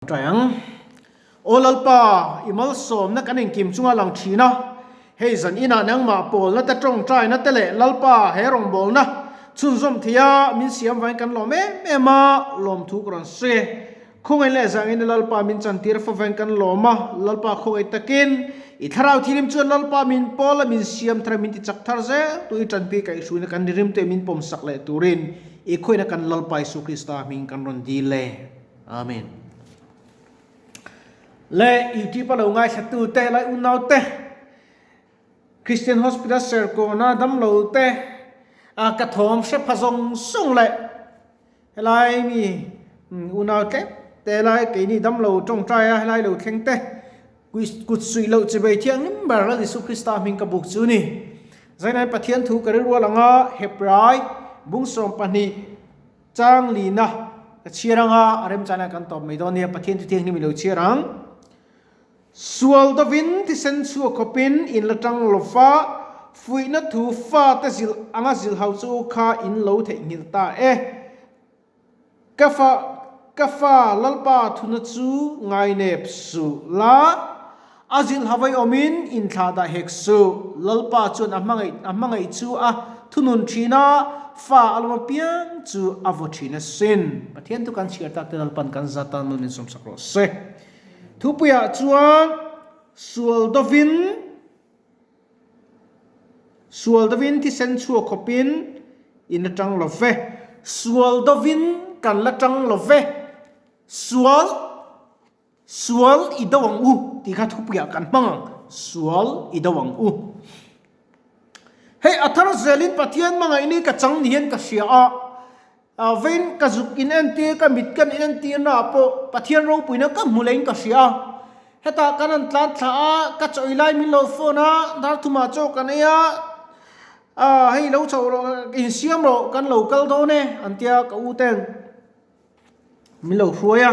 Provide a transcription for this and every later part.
Ṭai ang. Aw Lalpa, i malsawmna kan inkim chunga lang ṭhin a, hei zan inah nangmah pawlna te ṭawngṭaina te leh Lalpa he rawngbawlna chhunzawm theia min siam vain kan lawm em em a, lawmthu ka rawn sawi e. Khawngaih leh zangin Lalpa min chantir fo vain kan lawm a, Lalpa khawngaih takin i thlarau thilim chuan Lalpa min pawl a, min siam thar a, min tichak thar zel tu i ṭanpui kaihhruina kan ni rimtu e min pawmsak leh turin i khawihna kan Lalpa Isu Krista hming kan rawn dil e. Amen. Le YouTube a lo ngaithla te lai unau te Christian Hospital Serkawna damlo te a ka thawm hre pha zawng zawng leh helai mi unau tlem te lai keini damlo tawngtai a helai lo thleng te kut suih loh chibei thianghlim ber Lal Isu Krista hming ka buk chu ni. Zainai Pathian thu ka rilrual anga Hebrai bung 12 Chang lina ka chhiar anga a remchana kan tawp mai dawn nia, Pathian chu thianghlim i lo chhiar ang. Sual dovin thisen chhuak khawpin in la tang lo fa, fuihna thu fate zilh anga zilh ho chu kha in lo theihnghilh ta e. Ka fa ka fa Lalpa thuna chu ngainep suh la, a zilh ho vai awmin in thlah dah hek suh. Lalpa chuan a hmangaih a hmangaih chu a thunun thin a, fa a lawm apiang chu a vaw thin asin. Pathian chu kan chhiar tak te Lalpan kan zat tan nun min sawmsak rawh se. Thupuiah chuan sual dovin sual dovin thisen chhuak khawpin in la tang lo ve. Sual dovin kan la tang lo ve. Sual. Sual i do ang u tih kha thupuiah kan hmang ang, sual i do ang u. Hei a thar zelin Pathian hmangaih ni ka chang ni hian ka hria a, vein ka zuk in entir ka mit kan in entir naah pawh Pathian ropuina ka hmu leiin ka hria a, hetah kan han tlan thla a, ka chawi lai min lo phone a, dar thumah chaw kan ei a, hei lo chhoh rawh insiam rawh kan lo kal dawn e an tia ka u ten. Min lo hruai a,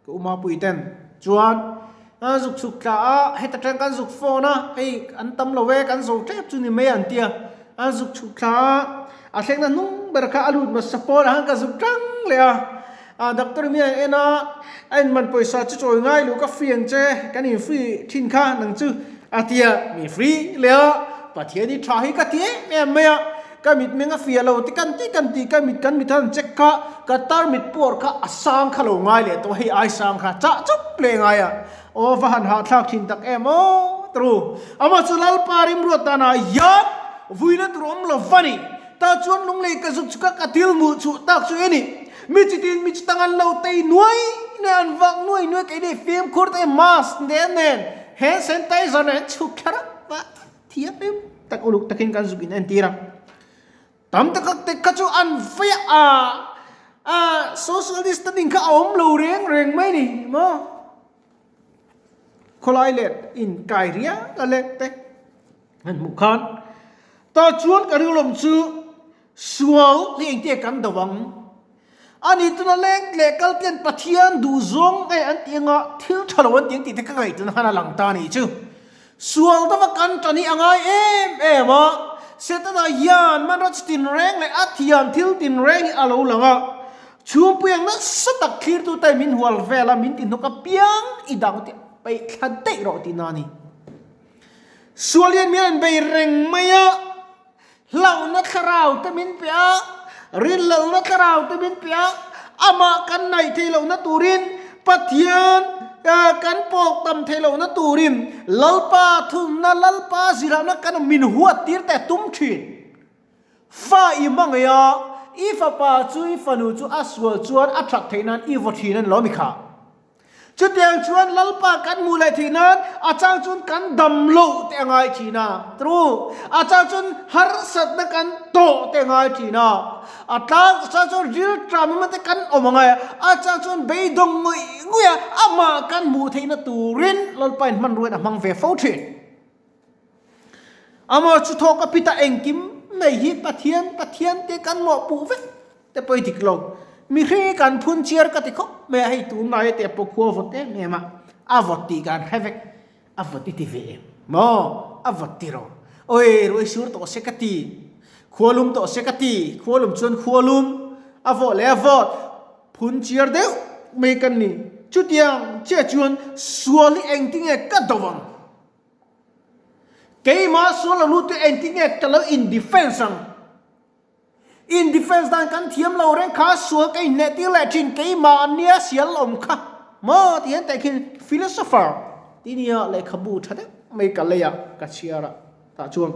ka uma pui ten chuan a zuk chhuk tla a, heta tang kan zuk phone a, hei an tam lo e kan zo tep chu ni mai an tia, a zuk chhuk thla a, a thlengna hnung ber kha a lut hmasa pawn ah khan ka zuk tang leh a, a doctor mi a en a, a in man pawisa chu chawi ngai lo ka free ang che, kan in free thin kha nang chu a tia, mi free leh a, Pathian hi tha hi ka ti em em mai a. Ka mit meng a fiah lo ti kan ti kan ti ka mit kan mit han check kha ka tar mit pawr kha a sang kha lo ngai leh tawh hei ai sang kha chah chup leh ngai a aw va han hahthlak thin tak em aw tru amah chu Lalpa rimruat danah hian vuina tur awm lo va ni ta chuan lunglei ka zuk chuk a ka thil hmuh chhuh tak chu eni mi chitin mi chitang an lo tei nuai nuai an vak nuai nuai kei nei fimkhur te mask nen nen hand sanitizer nen chhuk thla rap a. Thiam em tak uluk takin kan zuk in entir a. Tam tak te kha chu an vei a, a social distancing kha a awm lo reng reng mai ni maw. Khawlai leh in kai riak a leh te han hmuh khan ta chuan ka rilawm chu sual hi engtia kan do ang. Ani tuna leng leh kal ten Pathian duh zawng nge an tih anga thil tha lo an tih ang tih te ka ngaihtuahna khan a lang ta nih chu. Sual deuha kan tan hi a ngai em em a, Setana hian hmanraw chi tinreng leh a thiam thil tinreng hi a lo lang a, chhungpui ang nasa tak thlirtu te min hual vel a, min ti hnawk apiang i dang tih peih thla daih rawh tihna a ni. Sual hian min rawn bei reng mai a. Hlauhna thlarau te min pe a, rinlalna thlarau te min pe a, amah kan naih theih lohna turin, Pathian kan pawk tam theih lohna turin, Lalpa thumna, Lalpa zirahna kan min huat tir te tum thin. Fa i hmangaih a, i fapa chu i fanu chu a sual chuan a that theih nan i vaw thin a ni lo mi kha? Chutiang chuan Lalpa kan hmuh leh theih nan a chang chuan kan dam loh te a ngai thin a, tru. A chang chuan harsatna kan tawh te a ngai thin a. A tlang a chang chuan rilṭam emaw te kan awm a ngai a, a chang chuan beidawng ngawih ngawih a, amah kan hmuh theihna turin Lalpa in hmanruain a hmang ve fo thin. Amah chu thawk a pita engkim mai hi Pathian, Pathian te kan mawhpuh vek te pawh i dik lo. Mihring hi kan phun chiar ka ti khawp mai a, hei tunlai te pawh khua vawt em em a, a vawt tih kan hre vek, a vawt i ti ve em maw, a vawt ti ro, awi ruai sur tawh se ka ti, khua lum tawh se ka ti, khua lum chuan khua lum, a vawh leh a vawt, phun chiar deuh mai kan ni. Chutiang chiah chuan sual hi engtinge ka do ang? Keimah sual lo lut hi engtinge ka lo in defense ang? In defense dan kan thiam lo reng kha sual ka inhneh tir leh thin keimah ania sial awm kha maw ti hian tehkhin philosopher ti nia lehkhabu tha deuh mai ka lei a ka chhiar a tah chuan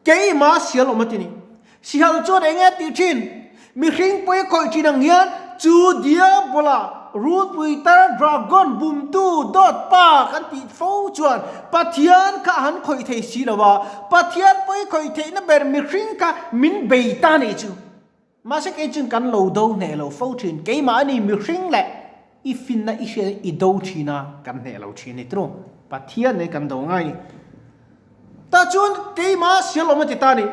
keimah sial awm a ti ni. Sihal chuan eng nge tih thin? Mihring pawi khawih thin ang hian chu Diabola, rulpui tar, dragon, bumtu, dawt pa kan tih fo chuan Pathian kha a han khawih thei si lo a, Pathian pawi khawih theihna ber mihring kha min bei ta nih chu. Mahse kei chuan kan lo do hneh lo fo thin, keimah a ni mihring leh i finna i hriat i do thin a, kan hneh lo thin ni tru. Pathian nen kan do ngai ni. Tah chuan keimah sialawm a ti ta ni.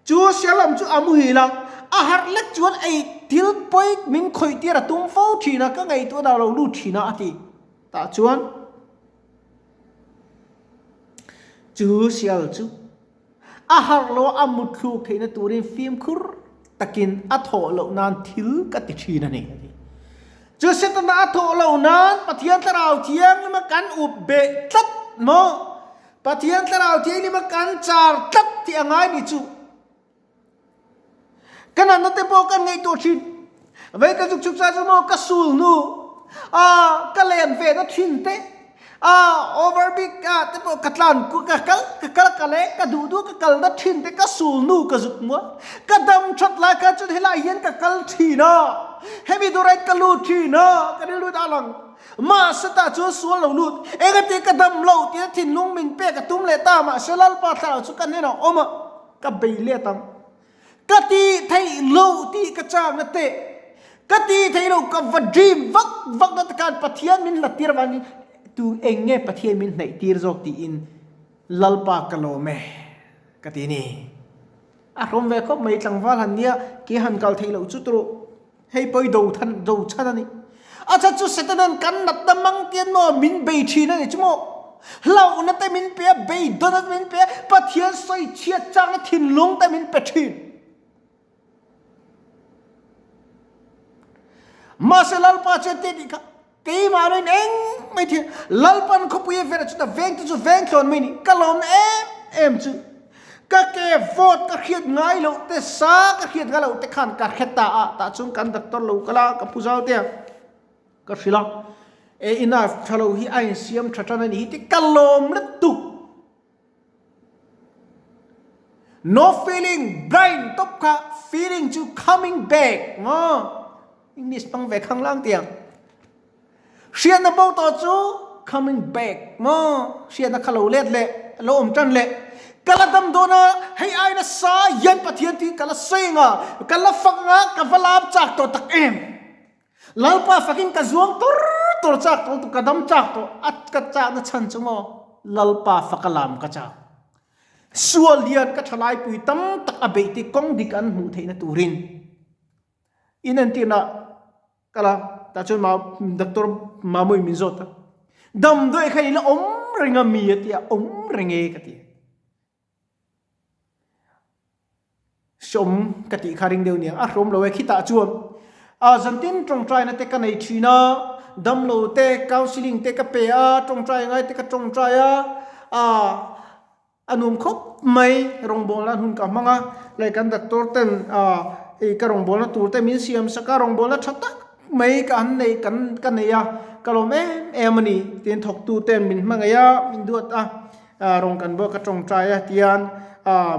Chu sialawm chu a muhil a, a harh lek chuan ei thil pawi min khawih tir a tum fo thin a, ka ngaihtuah dah lo lut thin a a ti. Tah chuan chu sial chu a harh lo a mutthluk theihna turin fimkhur takin a thawh loh nan thil ka ti thin a ni a ti. Chu Setana a thawh loh nan Pathian Thlarau Thianghlim a kan up beh tlat maw? Pathian Thlarau Thianghlim a kan char tlat tih a ngai ni chu. Ka natna te pawh kan ngaihtuah thin. Vei ka zuk chuk cha chu maw ka sul hnu a ka len ve na thin te a over big a te pawh ka tlan ka kal ka kal ka le ka duh duh ka kal na thin te ka sul hnu ka zuk mua ka dam that lai kha chuan helai hian ka kal thin a hemi dawrah hian ka lut thin a ka rilru dah lang mahse tah chuan sual lo lut engati ka dam lo tia thinlung min pek a tum leh ta mahse Lalpa thlarau chu ka hnenah awm a ka bei let ang. Ka tih theih loh tih ka chak na teh. Ka tih theih loh ka va dream vak vak na te khan Pathian min hlat tir avangin tu eng nge Pathian min hnaih tir zawk tiin Lalpa ka lawm e ka ti ni. A hrawm ve khawp mai tlangval han nia ke han kal theih loh chu tawh Hei pawi do than do chhan a ni. A chhan chu Satanan kan natna mang tian maw min bei thin a ni chu maw. Hlauhna te min pe a, beidawnna te min pe a, Pathian sawi chhiat chakna thinlung te min pe thin. Mahse Lalpa chuan te tih kha Keimah lo in eng mai thil Lalpan khawpui a verah chuta veng te chu veng thlawn mai ni. Ka lawmna em em chu ka ke vawt ka hriat ngai loh te sa ka hriat ngai loh te khan ka hre ta a tah chuan kan doctor lo kal a ka pu zau te a ka hrilh a e i nerve tha lo hi a insiam tha tan a ni hi ti ka lawm lutuk. No feeling blind top kha feeling chu coming back maw English hmang ve khang lang tiang hriatna bo tawh chu coming back maw hriatna kha lo let leh lo awm tan leh ka la dam dawn a hei ai nasa hian Pathian tih ka la sawi anga ka la fak anga ka va lam chak tawh tak em. Lalpa fakin ka zuang tur tur chak tawh tu ka dam chak tawh a ka chakna chhan chu maw Lalpa faka lam ka chak. Sual hian ka thalai pui tam tak a beih te kawng dik an hmuh theihna turin inentirna kal a tah chuan ma doctor Mamui min zawt a damdawi kha i la awm reng a mi a ti a awm reng e ka ti. Hrawm ka tih kha ring deuh nia, a hrawm lo e khitah chuan a zantin tawngtaina te ka nei thin a, damlo te counselling te ka pe a, tawngtai ngai te ka tawngtai a, ah a nuam khawp mai rawngbawlna hun ka hmang a, leh kan doctor ten ah hei ka rawngbawlna tur te min siam sak a, rawngbawlna tha tak mai ka an nei kan ka nei a, ka lawm em em a ni tin thawktu ten min hmangaih a, min duat a. Rawng kan buak a tawngtai a tian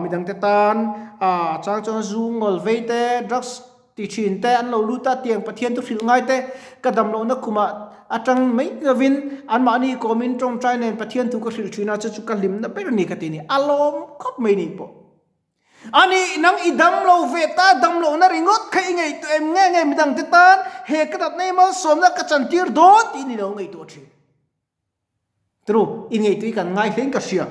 midangte tan a chang chuan zu ngawl vei te drugs ti thin te an lo lut a tiang Pathian thu hrilh ngai te ka dam lohna khumah atang mai lovin anmahni kawmin tawngtai nen Pathian thu ka hrilh thin a chu chu ka hlimna ber a ni ka ti a ni a lawm khawp mai ni pawh. Ani nang i dam lo ve ta dam lohna ringawt kha i ngaihtuah em nge nge midangte tan he ka natna i malsawmna ka chantir dawn tih ni lo ngaihtuah thin. Tru, i ngei tui kan ngai hlein ka hria.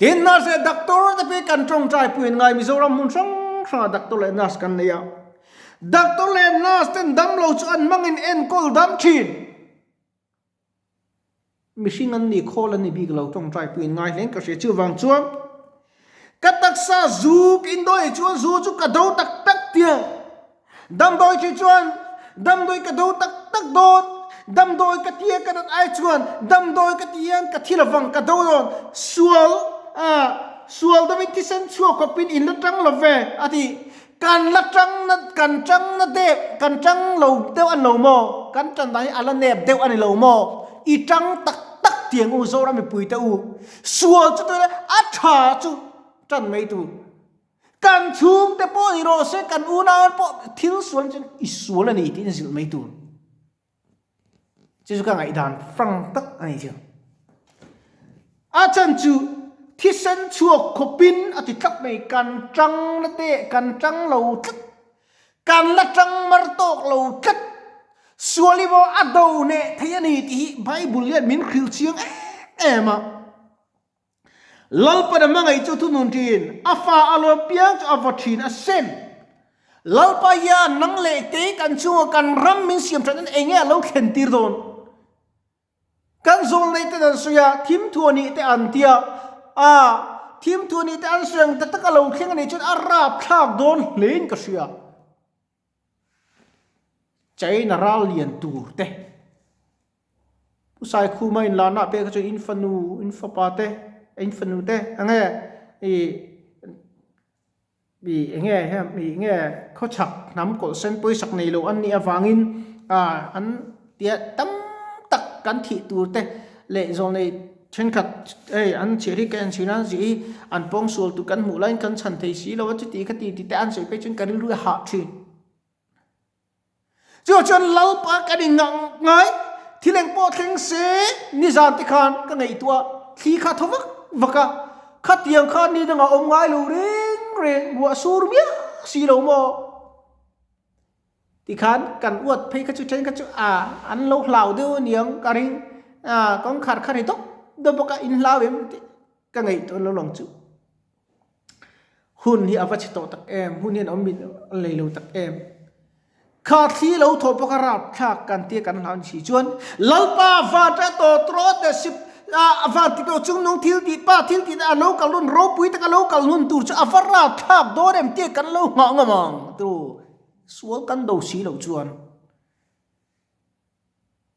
Tin, nurse leh doctor te pawh hi kan tawngtai pui an ngai. Mizoram hmun hrang hrangah doctor leh nurse kan nei a. Doctor leh nurse ten damlo chu an hmangin enkawl dam thin. Mihring an ni, khawl an ni bik lo, tawngtai pui an ngai hlein ka hria. Chuvang chuan ka taksa zu ka indawi chuan zu chu ka do tak tak tia. Damdawi tih chuan. Damdawi ka do tak tak dawn. Damdawi ka tia ka nat ai chuan damdawi ka ti hian ka thi lovang ka do dawn. Sual sual deuhin thisen chhuak khawpin in la tang lo ve a ti. Kan la tang na kan tang na deuh kan tang lo deuh a ni lo maw? Kan tan dan hi a la nep deuh a ni lo maw? I tang tak tak tiang u Zoram mipui te u. Sual chu tunah a tha chu tan mai tur. Kan chhungte pawh ni rawh se, kan unau pawh thil sual chuan i sual a ni tiin zilh mai tur. Chu chu ka ngaihdan frank tak a ni chu. A chan chu thisen chhuak khawpin a ti tlat mai, kan tang na te, kan tang lo tlat, kan la tang mar tawk lo tlat, sual hi maw a do hneh thei a ni tih hi Bible hian min hrilh chiang em em a. Lalpan a hmangaih chu thunun thin, a fa a lawm piang chu a vaw thin a sem. Lalpa hian nang leh kei kan chunga kan ram min siam that in enge a lo thlen tir dawn? Kan zawl nei ten an sawi a, thim thu a nih te an tia, a thim thu a nih te an sawi ang tak tak a lo thleng a nih chuan a rapthlak dawn hle in ka hria. China ral lian tur te. Pu Saikhuma inlarna pek kha chuan in fanu, in fapa te, in fanu te enge ih ih enge hem ih enge khawchhak hnam kawlh sen pawisak nei lo an nih avangin ah an tia tam tak kan thih tur te leh zawlnei thenkhat hei an chhiar hi ka en chhin a zih hi an pawngsual tur kan hmuh laiin kan chhan thei si lo a chuti khati tih te an sawi phei chuan ka rilru a hah thin. Chuvang chuan Lalpa kan in ngah ngai, thil eng pawh thleng se nizan te khan ka ngaihtuah thli kha thaw vak vak a, khatiang khan ni dangah awm ngai lo reng reng ruah sur miah si lo maw? Tikhan kan uat phei kha chu then kha chu a an lo hlau deuh aniang ka ring a kawngkhar kha ri dawp dawp bawk a in hlau em tih ka ngaihtuah lo lang chu. Hun hi a va chhe tawh tak em, hun hian awm mit a lei lo tak em. Kha thli lo thawh pawh kha rapthlak kan tia kan hlau ni si chuan Lalpa vata tawt rawt leh sip a van ti tawh chung nung thil tih pa thil tih a lo kal hun ropui taka lo kal hun tur chu a va rapthlak dawn em tia kan lo nghah ngam ang tu sual kan do si loh chuan.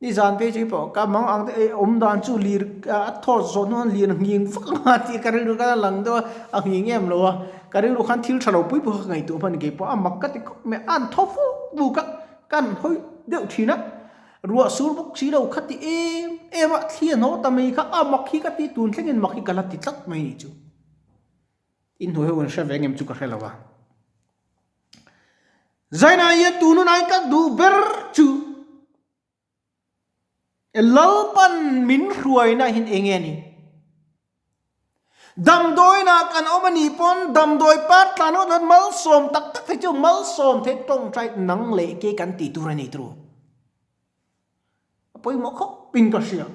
Nizan phei chu pawh ka mang ang te ei awm dan chu lir a thawt zawh hnu khan lir a nghing vak ang a tih ka rilru khan a lang deuh a, a nghing em lo a, ka rilru khan thil tha lo pui pawh kha ka ngaihtuah hman kei pawh a mak ka ti khawp mai a an thaw vuk vuk a, ka han hawi deuh thin a, ruah sur bawk si lo kha ti em em a, thli a hnawh ta mai kha a mak hi ka ti tun thlengin mak hi ka la ti tlat mai ni chu. Inhnuai ho an hre ve ngem chu ka hre lo a. Zaina hian tun hunah hian ka duh ber chu Lalpan min hruaina hin eng nge ni? Damdawiinah kan awm a nih pawn damdawi par tlan ho chuan malsawm tak tak thei chu malsawm thei tawngtai nang leh ke kan tih tur a ni turu. A pawimawh khawp in ka hria.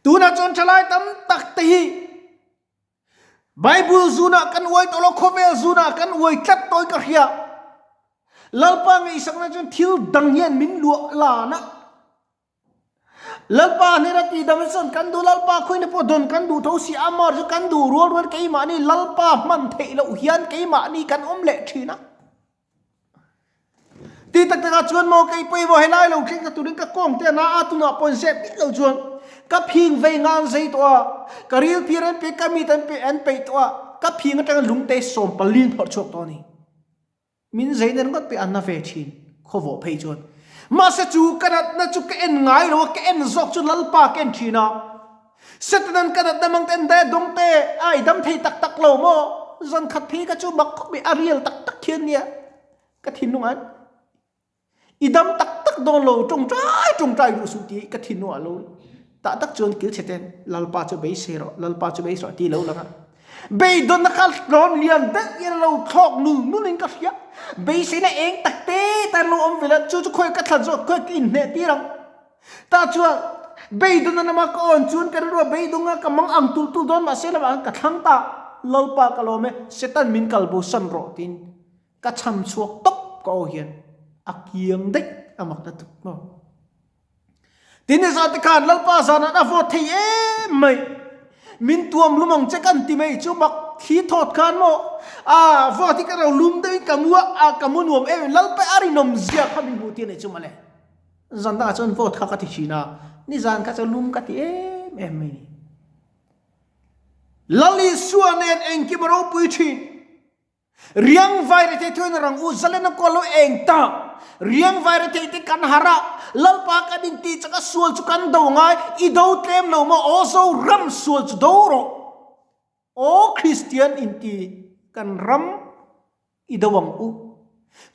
Tunah chuan thalai tam tak te hi Bible zunah kan uai tawh lo, khawvel zunah kan uai tlat tawh in ka hria. Lalpa ngaihsakna chuan thil dang hian min luah lan a. Lalpa hnena ti dam chuan kan duh Lalpa khawina pawh dawn kan duh tho si amar chu kan duh rual rual keimahni Lalpa hman theih loh hian keimahni kan awm leh thin a. Ti tak takah chuan maw kei pawimawh helai lo thleng ta turin ka kawng te a na a, tunah pawh in zep miah lo chuan ka phing vei ngan zei tawh a, ka ril phir an pe, ka mit an pe an peih tawh a, ka phing atanga lungte sawmpalin phawrh chhuak tawh a ni. Min zei na ringawt pawh an na ve thin, khawvawh phei chuan. Mahse chu ka natna chu ka en ngai lo a, ka en zawk chu Lalpa ka en thin a. Setanan ka natna mang te en daih a, dawngte a i dam thei tak tak lo maw? Zan khat phei kha chu mak khawp mai, a real tak tak hian nia. Ka thinlung ah i dam tak tak dawn lo tawngtai tawngtai duh suh tih ka thinlung ah lo tah tak chuan kil chhe ten Lalpa chu beisei rawh Lalpa chu beisei rawh tih lo lang a beidawnna kha hlawm lian deuh hian a lo thlawk nul nul in ka hria beiseina eng tak te tan lo awm ve la chu chu khawi ka thlan zawk khawi ka inhneh tir ang tah chuan beidawnna lama ka awn chuan ka rilru a beidawng a ka mang ang tul tul dawn mahse lamah ka thlang ta Lalpa ka lawm e Satan min kalbo san rawh tiin Ka cham chhuak tawp ka aw hian a kiang daih a mak ta tuk maw. Tin ni zah te khan Lalpa zanah a vawt thei em mai. Min tuam lum ang che kan ti mai chu mak. Thli thawt khan maw a vawt hi ka ro lum deuhin ka mu a, a ka mu nuam em em Lalpa a rinawm zia kha min hmuh tir anih chu mawle. Zan dangah chuan vawt kha ka ti thin a, nizan kha chuan lum ka ti em em mai ni. Lal Isua nen engkim a ropui thin. Riang vairethei thuin rang u zalen a kual lo eng ta. Riang vairethei te kan harh a, Lalpa kan intih chak a sual chu kan do ngai, i do tlem lo maw aw Zoram sual chu do rawh. Aw Kristian inti kan ram i do ang u.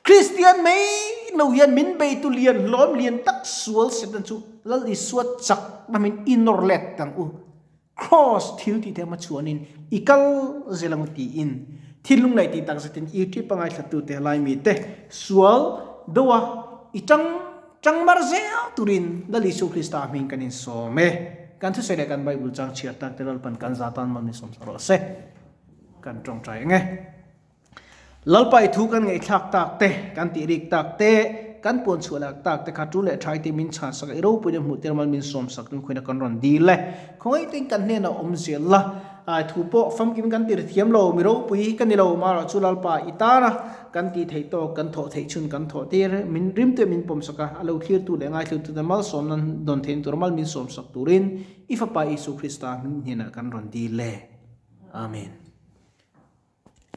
Kristian mai lo hian min beitu lian hlawm lian tak sual Satan chu Lal Isua chak na min i nawr let ang u. Kraws thil tih te hmachhuanin i kal zel ang u tiin thinlung leh tih tak zetin YouTube a ngaithlatute laimi te sual do a i tang tang mar zel turin Lal Isu Krista hming kan insawm e. Kan thusawi leh kan Bible chang chhiar tak te Lalpan kan za tan mal min sawm sak rawh se. Kan tawngtai ang e. Lalpa i thu kan ngaihthlak tak te, kan tih rik tak te, kan puan chhuah lak tak te kha tu leh thai te min chhan sak a, i ropuina hmuh tir mal min sawm sak tum khuina kan rawn dil e. Khawngaih tein kan hnenah awm zel la, ai thu pawh famkim kan ti ri thiam lo, mi ropui hi ka ni lo, marawh chu Lalpa i tana kan tih theih tawk, kan thawh theih chhun kan thawh tir, min rim te min pawm sak a, a lo thlirtu leh ngaithlitu te malsawm nan dawn theihna tur mal min sawm sak turin i Fapa Isu Krista hming hnenah kan rawn dil e. Amen.